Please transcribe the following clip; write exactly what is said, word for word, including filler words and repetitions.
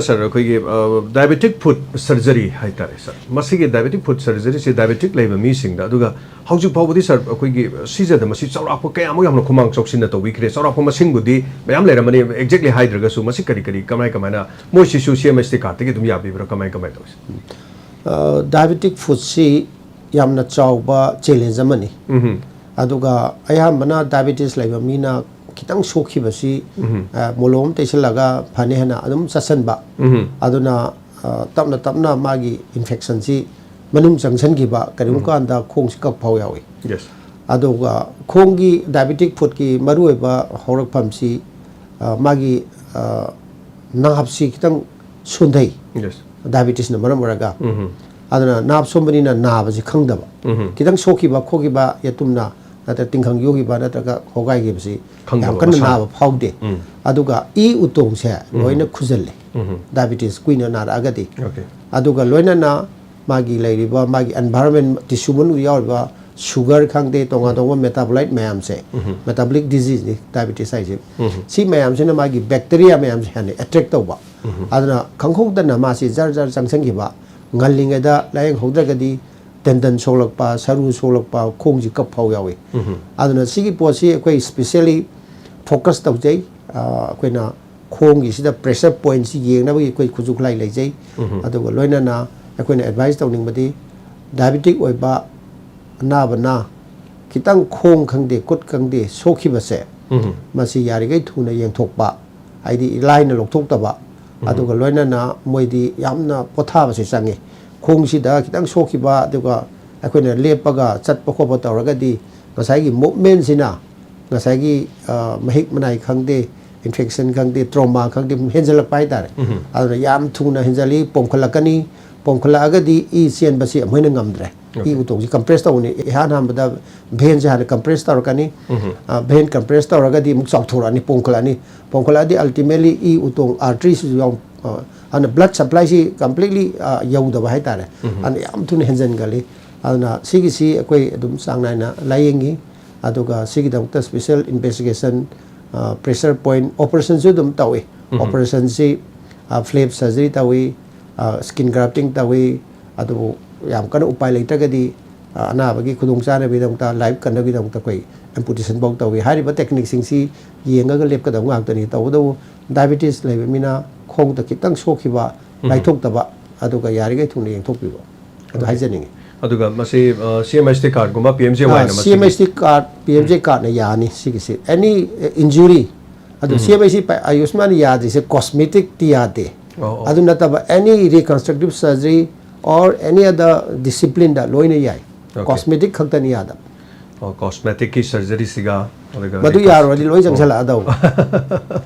ꯁꯥꯔ, ꯑꯩꯈꯣꯏꯒꯤ diabetic food surgery ꯍꯥꯏꯇꯥꯔꯦ ꯁꯥꯔ, ꯃꯁꯤꯒꯤ ꯗꯥꯏꯕꯦꯇꯤꯛ ꯐꯨꯠ ꯁꯔꯖꯔꯤꯁꯤ ꯗꯥꯏꯕꯦꯇꯤꯛ ꯂꯩꯕ ꯃꯤꯁꯤꯡꯗ, ꯑꯗꯨꯒ ꯍꯧꯖꯤꯛ ꯐꯥꯎꯕꯗꯤ ꯁꯥꯔ ꯑꯩꯈꯣꯏꯒꯤ ꯁꯤꯖꯗ ꯃꯁꯤ ꯆꯥꯎꯔꯥꯛꯄ ꯀꯌꯥꯃꯨꯛ ꯌꯥꯝꯅ ꯈꯨꯃꯥꯡ ꯆꯥꯎꯁꯤꯟꯅ ꯇꯧꯕꯤꯈ꯭ꯔꯦ? ꯆꯥꯎꯔꯥꯛꯄ ꯃꯁꯤꯡꯕꯨꯗꯤ ꯃꯌꯥꯝ ꯂꯩꯔꯝꯃꯅꯤ, ꯑꯦꯛꯖꯦꯛꯂꯤ ꯍꯥꯏꯗ꯭ꯔꯒꯁꯨ, ꯃꯁꯤ ꯀꯔꯤ ꯀꯔꯤ, ꯀꯃꯥꯏ ꯀꯃꯥꯏꯅ, ꯃꯣꯏꯁꯤꯁꯨ ꯁꯤ ꯑꯦꯝ ꯑꯩꯆ ꯇꯤ ꯀꯥꯔꯠꯇꯒꯤ ꯑꯗꯨꯝ ꯌꯥꯕꯤꯕ꯭ꯔꯥ, ꯀꯃꯥꯏ ꯀꯃꯥꯏ ꯇꯧꯏ? ꯗꯥꯏꯕꯦꯇꯤꯛ ꯐꯨꯠꯁꯤ ꯌꯥꯝꯅ ꯆꯥꯎꯕ ꯆꯦꯂꯦꯟꯖ ꯑꯃꯅꯤ꯫ ꯎꯝ ꯑꯗꯨꯒ ꯑꯌꯥꯝꯕꯅ ꯗꯥꯏꯕꯦꯇꯤꯁ ꯂꯩꯕ ꯃꯤꯅ ꯈꯤꯇꯪ ꯁꯣꯛꯈꯤꯕꯁꯤ, ꯎꯝ ꯑ, ꯃꯣꯂꯣꯝ ꯑꯃ ꯇꯩꯁꯜꯂꯒ ꯐꯅꯤ ꯍꯥꯏꯅ ꯑꯗꯨꯝ ꯆꯠꯁꯟꯕ꯫ ꯎꯝ ꯑꯗꯨꯅ ꯑ, ꯇꯞꯅ ꯇꯞꯅ ꯃꯥꯒꯤ ꯏꯟꯐꯦꯛꯁꯟꯁꯤ ꯃꯅꯨꯡ ꯆꯪꯁꯟꯈꯤꯕ, ꯀꯔꯤꯒꯨꯝꯕ ꯀꯥꯟꯗ ꯈꯣꯡꯁꯤ ꯀꯛ ꯐꯥꯎ ꯌꯥꯎꯏ꯫ ꯌꯦꯁ ꯑꯗꯨꯒ ꯈꯣꯡꯒꯤ ꯗꯥꯏꯕꯦꯇꯤꯛ ꯐꯨꯠꯀꯤ ꯃꯔꯨꯑꯣꯏꯕ ꯍꯧꯔꯛꯐꯝꯁꯤ, ꯑ, ꯃꯥꯒꯤ ꯑ, ꯅꯥꯞꯁꯤ ꯈꯤꯇꯪ ꯁꯣꯟꯊꯩ, ꯌꯦꯁ ꯗꯥꯏꯕꯦꯇꯤꯁꯅ ꯃꯔꯝ ꯑꯣꯏꯔꯒ꯫ ꯎꯝ ꯑꯗꯨꯅ ꯅꯥꯞ ꯁꯣꯟꯕꯅꯤꯅ ꯅꯥꯕꯁꯤ ꯈꯪꯗꯕ꯫ ꯎꯝ ꯈꯤꯇꯪ ꯁꯣꯛꯈꯤꯕ ꯈꯣꯠꯈꯤꯕ, ꯌꯦꯇꯨꯝꯅ ꯅꯠꯇ꯭ꯔꯒ ꯇꯤꯡꯈꯪ ꯌꯣꯈꯤꯕ ꯅꯠꯇ꯭ꯔꯒ ꯍꯣꯒꯥꯏꯈꯤꯕꯁꯤ ꯈꯪꯗꯕ ꯌꯥꯝ ꯀꯟꯅ ꯃꯁꯥꯅ꯫ ꯅꯥꯕ ꯐꯥꯎꯗꯦ꯫ ꯎꯝ ꯑꯗꯨꯒ ꯏ ꯎꯇꯣꯡꯁꯦ ꯂꯣꯏꯅ ꯈꯨꯖꯜꯂꯤ, ꯎꯝ ꯗꯥꯏꯕꯦꯇꯤꯁ ꯀꯨꯏꯅ ꯅꯥꯔꯛꯑꯒꯗꯤ꯫ ꯑꯣꯀꯦ ꯑꯗꯨꯒ ꯂꯣꯏꯅꯅ ꯃꯥꯒꯤ ꯂꯩꯔꯤꯕ ꯃꯥꯒꯤ ꯑꯦꯟꯚꯥꯏꯔꯣꯟꯃꯦꯟ, ꯇꯤꯁꯨ ꯃꯅꯨꯡꯗ ꯌꯥꯎꯔꯤꯕ ꯁꯨꯒꯔ ꯈꯪꯗꯦ, ꯇꯣꯉꯥꯟ ꯇꯣꯉꯥꯟꯕ ꯃꯦꯇꯥꯕꯣꯂꯥꯏꯠ ꯃꯌꯥꯝꯁꯦ, ꯎꯝ ꯃꯦꯇꯥꯕꯣꯂꯤꯛ ꯗꯤꯖꯤꯖꯅꯤ ꯗꯥꯏꯕꯦꯇꯤꯁ ꯍꯥꯏꯁꯦ꯫ ꯎꯝ ꯁꯤ ꯃꯌꯥꯝꯁꯤꯅ ꯃꯥꯒꯤ ꯕꯦꯛꯇꯦꯔꯤꯌꯥ ꯃꯌꯥꯝꯁꯦ ꯍꯦꯟꯅ ꯑꯦꯇ꯭ꯔꯦꯛ ꯇꯧꯕ꯫ ꯎꯝ ꯑꯗꯨꯅ ꯈꯪꯍꯧꯗꯅ ꯃꯥꯁꯤ ꯖꯔ ꯖꯔ ꯆꯪꯁꯤꯟꯈꯤꯕ, ꯉꯜꯂꯤꯉꯩꯗ ꯂꯥꯏꯌꯦꯡꯍꯧꯗ꯭ꯔꯒꯗꯤ ꯇꯦꯟꯗꯟ ꯁꯣꯛꯂꯛꯄ, ꯁꯔꯨ ꯁꯣꯛꯂꯛꯄ, ꯈꯣꯡꯁꯤ ꯀꯞ ꯐꯥꯎ ꯌꯥꯎꯏ꯫ ꯎꯝ ꯑꯗꯨꯅ ꯁꯤꯒꯤ ꯄꯣꯠꯁꯤ ꯑꯩꯈꯣꯏ ꯁ꯭ꯄꯤꯁꯦꯜꯂꯤ ꯐꯣꯀꯁ ꯇꯧꯖꯩ꯫ ꯑ, ꯑꯩꯈꯣꯏꯅ ꯈꯣꯡꯒꯤꯁꯤꯗ ꯄ꯭ꯔꯦꯁꯔ ꯄꯣꯏꯟꯠꯁꯤ ꯌꯦꯡꯅꯕꯒꯤ ꯑꯩꯈꯣꯏ ꯈꯨꯠꯁꯨ ꯈꯨꯠꯂꯥꯏ ꯂꯩꯖꯩ꯫ ꯎꯝ ꯑꯗꯨꯒ ꯂꯣꯏꯅꯅ ꯑꯩꯈꯣꯏꯅ ꯑꯦꯗꯚꯥꯏꯁ ꯇꯧꯅꯤꯡꯕꯗꯤ, ꯗꯥꯏꯕꯦꯇꯤꯛ ꯑꯣꯏꯕ ꯑꯅꯥꯕꯅ ꯈꯤꯇꯪ ꯈꯣꯡ ꯈꯪꯗꯦ, ꯈꯨꯠ ꯈꯪꯗꯦ ꯁꯣꯛꯈꯤꯕꯁꯦ, ꯎꯝ ꯃꯁꯤ ꯌꯥꯔꯤꯈꯩ ꯊꯨꯅ ꯌꯦꯡꯊꯣꯛꯄ, ꯍꯥꯏꯗꯤ ꯂꯥꯏꯅ ꯂꯧꯊꯣꯛꯇꯕ, ꯑꯗꯨꯒ ꯂꯣꯏꯅꯅ ꯃꯣꯏꯗꯤ ꯌꯥꯝꯅ ꯄꯣꯊꯥꯕꯁꯦ ꯆꯪꯉꯤ꯫ ꯈꯣꯡꯁꯤꯗ ꯈꯤꯇꯪ ꯁꯣꯛꯈꯤꯕ, ꯑꯗꯨꯒ ꯑꯩꯈꯣꯏꯅ ꯂꯦꯞꯄꯒ ꯆꯠꯄ ꯈꯣꯠꯄ ꯇꯧꯔꯒꯗꯤ ꯉꯁꯥꯏꯒꯤ ꯃꯨꯞꯃꯦꯟꯁꯤꯅ ꯉꯁꯥꯏꯒꯤ, ꯑ, ꯃꯍꯤꯛ ꯃꯅꯥꯏ ꯈꯪꯗꯦ, ꯏꯟꯐꯦꯛꯁꯟ ꯈꯪꯗꯦ, ꯇ꯭ꯔꯣꯃꯥ ꯈꯪꯗꯦ, ꯍꯦꯟꯖꯜꯂꯛꯄ ꯍꯥꯏꯇꯥꯔꯦ꯫ ꯎꯝ ꯑꯗꯨꯅ ꯌꯥꯝ ꯊꯨꯅ ꯍꯦꯟꯖꯜꯂꯤ, ꯄꯣꯝꯈꯠꯂꯛꯀꯅꯤ꯫ ꯄꯣꯝꯈꯠꯂꯛꯑꯒꯗꯤ ꯏ ꯆꯦꯟꯕꯁꯤ ꯑꯃꯨꯛ ꯍꯦꯟꯅ ꯉꯝꯗ꯭ꯔꯦ꯫ E okay. ꯎꯇꯣꯡꯁꯤ ꯀꯝꯄ꯭ꯔꯦꯁ ꯇꯧꯕꯅꯤ꯫ ꯏꯍꯥꯟ ꯍꯥꯟꯕꯗ ꯚꯦꯟꯁꯦ ꯍꯥꯟꯅ ꯀꯝꯄ꯭ꯔꯦꯁ ꯇꯧꯔꯛꯀꯅꯤ꯫ ꯎꯝ ꯑ, ꯚꯦꯟ ꯀꯝꯄ꯭ꯔꯦꯁ ꯇꯧꯔꯒꯗꯤ ꯑꯃꯨꯛ ꯆꯥꯎꯊꯣꯔꯛꯑꯅꯤ, ꯄꯣꯝꯈꯠꯂꯛꯑꯅꯤ꯫ ꯄꯣꯝꯈꯠꯂꯛꯑꯗꯤ ꯑꯜꯇꯤꯃꯦꯠꯂꯤ ꯏ ꯎꯇꯣꯡ ꯑꯥꯔꯇ꯭ꯔꯤꯁꯤꯁꯨ ꯌꯥꯎ, ꯑ, ꯑꯗꯨꯅ ꯕ꯭ꯂꯗ ꯁꯄ꯭ꯂꯥꯏꯁꯤ ꯀꯝꯄ꯭ꯂꯤꯠꯂꯤ, ꯑ, ꯌꯧꯗꯕ ꯍꯥꯏꯇꯥꯔꯦ꯫ ꯎꯝ ꯑꯗꯨꯅ ꯌꯥꯝ ꯊꯨꯅ ꯍꯦꯟꯖꯟꯒꯜꯂꯤ꯫ ꯑꯗꯨꯅ ꯁꯤꯒꯤꯁꯤ ꯑꯩꯈꯣꯏ ꯑꯗꯨꯝ ꯆꯥꯡ ꯅꯥꯏꯅ ꯂꯥꯏꯌꯦꯡꯉꯤ꯫ ꯑꯗꯨꯒ ꯁꯤꯒꯤꯗꯃꯛꯇ ꯁ꯭ꯄꯤꯁꯦꯜ ꯏꯟꯚꯦꯁꯇꯤꯒꯦꯁꯟ, ꯑ, ꯄ꯭ꯔꯦꯁꯔ ꯄꯣꯏꯟꯠ ꯑꯣꯄꯔꯦꯁꯟꯁꯨ ꯑꯗꯨꯝ ꯇꯧꯏ꯫ ꯎꯝ ꯑꯣꯄꯔꯦꯁꯟꯁꯤ ꯐ꯭ꯂꯦꯞ ꯁꯔꯖꯔꯤ ꯇꯧꯏ, ꯁ꯭ꯀꯤꯟ ꯒ꯭ꯔꯥꯐꯇꯤꯡ ꯇꯧꯏ꯫ ꯑꯗꯨꯕꯨ ꯌꯥꯝ ꯀꯟꯅ ꯎꯄꯥꯏ ꯂꯩꯇ꯭ꯔꯒꯗꯤ, ꯑ, ꯑꯅꯥꯕꯒꯤ ꯈꯨꯗꯣꯡꯆꯥꯅꯕꯒꯤꯗꯃꯛꯇ, ꯂꯥꯏꯐ ꯀꯟꯅꯕꯒꯤꯗꯃꯛꯇ ꯑꯩꯈꯣꯏ ꯑꯦꯝꯄꯨꯇꯦꯁꯟ ꯐꯥꯎ ꯇꯧꯏ꯫ ꯍꯥꯏꯔꯤꯕ ꯇꯦꯛꯅꯤꯛꯁꯤꯡꯁꯤ ꯌꯦꯡꯉꯒ ꯂꯦꯞꯀꯗꯕ ꯉꯥꯛꯇꯅꯤ꯫ ꯇꯧꯕꯇꯕꯨ ꯗꯥꯏꯕꯤꯇꯤꯁ ꯂꯩꯕ ꯃꯤꯅ ꯈꯣꯡꯗ ꯈꯤꯇꯪ ꯁꯣꯛꯈꯤꯕ, ꯎꯝ꯫ ꯂꯥꯏꯊꯣꯛꯇꯕ, ꯑꯗꯨꯒ ꯌꯥꯔꯤꯈꯩ ꯊꯨꯅ ꯌꯦꯡꯊꯣꯛꯄꯤꯕ, ꯑꯗꯨ ꯑꯣꯀꯦ꯫ ꯍꯥꯏꯖꯅꯤꯡꯉꯤ꯫ ꯑꯗꯨꯒ ꯃꯁꯤ, ꯑ, ꯁꯤ ꯑꯦꯝ ꯑꯦꯁ ꯇꯤ ꯀꯥꯔꯠꯀꯨꯝꯕ, ꯄꯤ ꯑꯦꯝ ꯖꯦ ꯋꯥꯏꯅ ꯃꯁꯤꯒꯤ C M S T card, P M J ꯀꯥꯔꯠꯅ ꯌꯥꯅꯤ ꯁꯤꯒꯤꯁꯤ꯫ ꯑꯦꯅꯤ, ꯑ, ꯏꯟꯖꯨꯔꯤ, ꯑꯗꯨ ꯎꯝ꯫ ꯁꯤ ꯑꯦꯝ ꯑꯦꯁ ꯇꯤ ꯄ-, ꯑꯌꯨꯁꯃꯥꯟ ꯌꯥꯗ꯭ꯔꯤꯁꯦ ꯀꯣꯁꯃꯦꯇꯤꯛꯇꯤ ꯌꯥꯗꯦ꯫ ꯑꯣ, ꯑꯣ꯫ ꯑꯗꯨ ꯅꯠꯇꯕ ꯑꯦꯅꯤ ꯔꯤꯀꯟꯁꯇ꯭ꯔꯛꯇꯤꯞ ꯁꯔꯖꯔꯤ ꯑꯣꯔ ꯑꯦꯅꯤ ꯑꯗꯔ ꯗꯤꯁꯤꯄ꯭ꯂꯤꯟꯗ ꯂꯣꯏꯅ ꯌꯥꯏ꯫ ꯑꯣꯀꯦ꯫ ꯀꯣꯁꯃꯦꯇꯤꯛ ꯈꯛꯇꯅꯤ ꯌꯥꯗꯕ꯫ ꯑꯣ, ꯀꯣꯁꯃꯦꯇꯤꯛꯀꯤ ꯁꯔꯖꯔꯤꯁꯤꯒ ꯑꯗꯨꯒ ꯃꯗꯨ ꯌꯥꯔꯨꯔꯗꯤ ꯂꯣꯏ ꯔꯤꯀꯟꯁꯇ꯭ꯔꯛ-, ꯑꯣ꯫ ꯆꯪꯁꯜꯂꯛꯑꯗꯧꯕ꯫